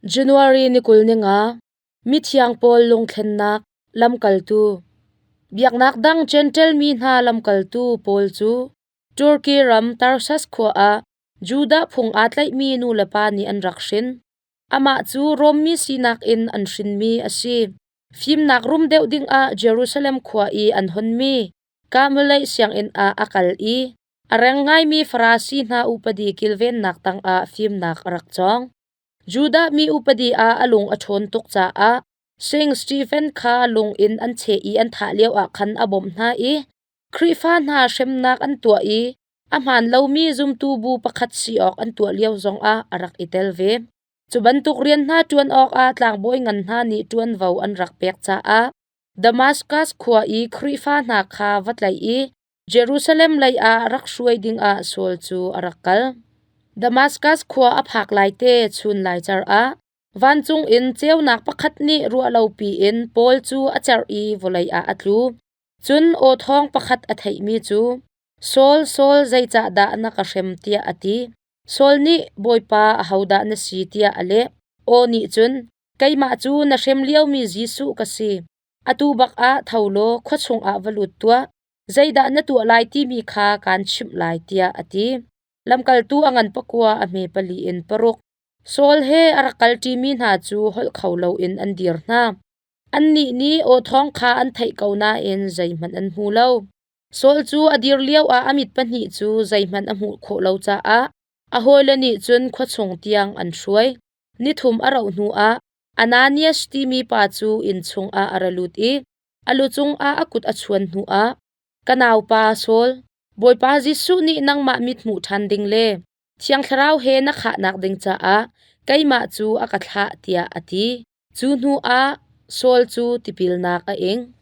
January ni 25, Mithiang Paul lungthlennak lamkaltu. Biaknak dang Jentail mi hna lamkaltu Paul cu Turkey ram Tarsus khua ah Judah phung aa tlaihmi nulepa nih an rak hrin. Amah cu Rom mi sinak in an hrinmi a si. Fimnak rum deuh dingah Jerusalem khua i an honmi Gamaliel sianginn ah a kal i a reng ngaimi Farasi hna upadi kilvennak tangah fimnak a rak cawng. Judah mi upadi ah a lung a ṭhawn tuk caah Sing Stephen kha lung in an cheh i an thah lioah khan a bawmh hna i Khrihfa hna hremnak an tuah i a hmaan lomi zumtu bu pakhat si awk an tuah lio zongah a rak i tel ve. Cu bantuk rian hna ṭuan awkah tlangbawi ngan hna nih ṭuanvo an rak pek caah Damaskas khua i Khrihfa hna kha va tlaih i Jerusalem lei ah rak hruai dingah Saul cu a rak kal. Damaskas khua a phak laite chun laicer ah vancung in ceunak pakhat nih ruahlopi in Paul cu a cerh i vawlei ah a tlu. Cun aw thawng pakhat a theihmi cu, Saul, Saul, zeicahdah na ka hrem tiah a ti. Saul nih, Bawipa, ahodah na si tiah a leh. Aw nih cun, Keimah cu na hrem liomi Jesuh ka si. Atu bak ah tho law khua chungah va lut tuah. Zeidah na tuah lai timi kha kaan chimh lai tiah a ti. Lamkaltu a ngan pakua a hme pali in paruk. Saul he a rak kalṭimi hna cu holh kho loin an dir hna. Annih nih aw thawng kha an theih ko nain zeihmanh an hmu lo. Saul cu a dir lioah a mit pahnih cu zeihmanh a hmuh khawh lo caah a hawile nih cun khua chung tiang an hruai. Nithum a rauh hnuah Ananias timi pa cu inn chungah a ra lut i a lu cungah a kut a chuan hnuah, Ka naupa Saul, Bawipa Jesuh nih nangmah mit hmuh ṭhan ding le Thiang Thlarau he na khahnak ding caah keimah cu a ka thlah, tiah a ti. Cu hnuah Saul cu tipilnak a ing.